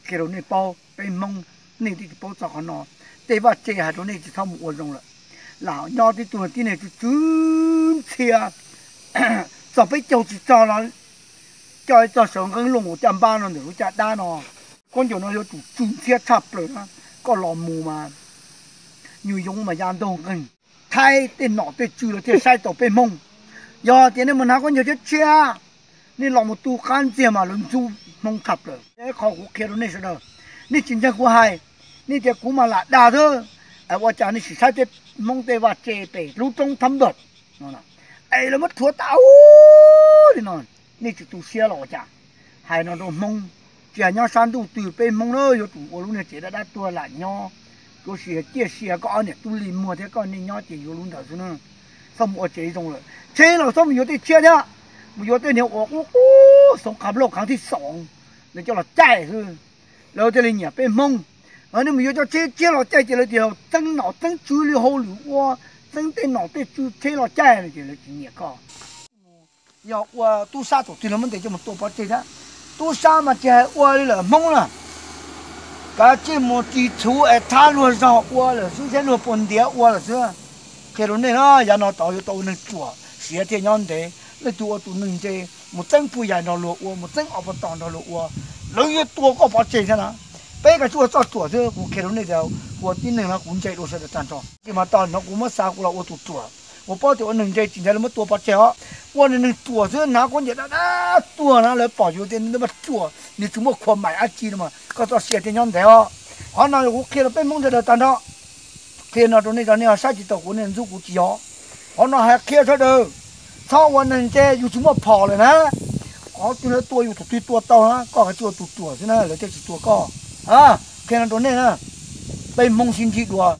Qhia rau nej paub, peb Hmoob nej twb tsis paub txog qhov no. Tej vaj tse hais rau nej tsis txhob mus ua zoo lawm. Lam nyob tib tug tib neeg tsw tsw ntxhia, txog peb caug tsis txog los coj ib txog sawv nqeeb looj mus caj npab no ntawm lub caj dab no. Khaub ncaws no yuav tsum tsw ntxhiab tshaj plaws na, koj los mus mas nyuj yoov mas ya ntaug nqeeg. Thaib tej nom tej tswv lawv thiaj saib tau peb Hmoob. Yog tias nej mus hnav khaub ncaws tshiab tshiab, nej los mus tu qab ntxiag mas lawv ntxub Hmoob tshaj plaws. Ib qho kuv qhia rau nej sawv daws, nej tsis ntseeg kuv hais, nej tias kuv mas lam dag xwb, ua cas nej sim saib tej Hmoob tej vaj tse pem lub roob thab npawm no, es lawv muab rhuav tas li no, nej tsis tu siab los ua cas? Hais no rau Hmoob, tsis hais nyob sab ntuj twg peb Hmoob na yuav tsum ua lub niag tsev dab dab tuag lam nyob. Kuv sim ciaj sia koj ob niam tub li muag thiab koj nej nyob ces yuav lub ntawd xwb na. Txhob mus ua tsev zoo lawm, tsheb los txhob mus yuav tej tshiab thiab, mus yuav tej niag uas qub qub xoov qha loj khav thib xoov, nws coj los caij xwb. Lawv thiaj li nyiam peb Hmoob. Nej mus yuav cov tsheb tshiab los caij ces lawv tias txeeb nom txeeb tswv li hauj lwm ua, txeeb tej nom tej tswv tsheb los caij no ces lawv tsis nyiam koj. Yog ua tub sab thaum twg los muab ntes coj mus tua pov tseg thiab. Tub sab mas tsis hais ua li lawm Hmoob na, kav tsij mus ris txhuv es thab luag zog ua lawm xwb thiab luag puas ntiav ua lawm xwb. Qhia rau nej na, yav no tod yuav tau ua neeg ruam siav thiaj nyob ntev. Leej twg ua tus neeg ntse, mus txeeb puj yais nrog luag ua, mus txeeb ob pov tos nrog luag ua, lawv yuav tua koj pov tseg thiab na. Peb kav tsij ua txoj ruam xwb, kuv qhia rau nej tias ua tib neeg no kuv ntse dua sawv daws tag nrho. Tsis mas tau no kuv muab xa kuv los ua tus ruam, kuv paub tias ua neeg ntse tsis ntshai lawv muab tua pov tseg os. Ua neeg neeg ruam xwb, hnav khaub ncaws dab dab tuag na, lawv pom yus tias nws ruam, nws tsis muaj khuam mais dab tsi no mas koj txoj sia thiaj nyob ntev os. Qhov no yog kuv qhia rau peb Hmoob sawv daws tag nrho. Qhia no rau nej tso, nej ho saib tsis taus kuv, nej ntxub kuv tsis yog. Qhov no hais qhia sawv daws, txhob ua neeg ntse, yus tsis muaj phom lawm na. Qhov twg lawv tua yus, thaum twg tua tau na, koj kav tsij ua tus ruam xwb na, lawv thiaj tsis tua koj. Qhia no rau nej na, peb Hmoob sib ntsib dua.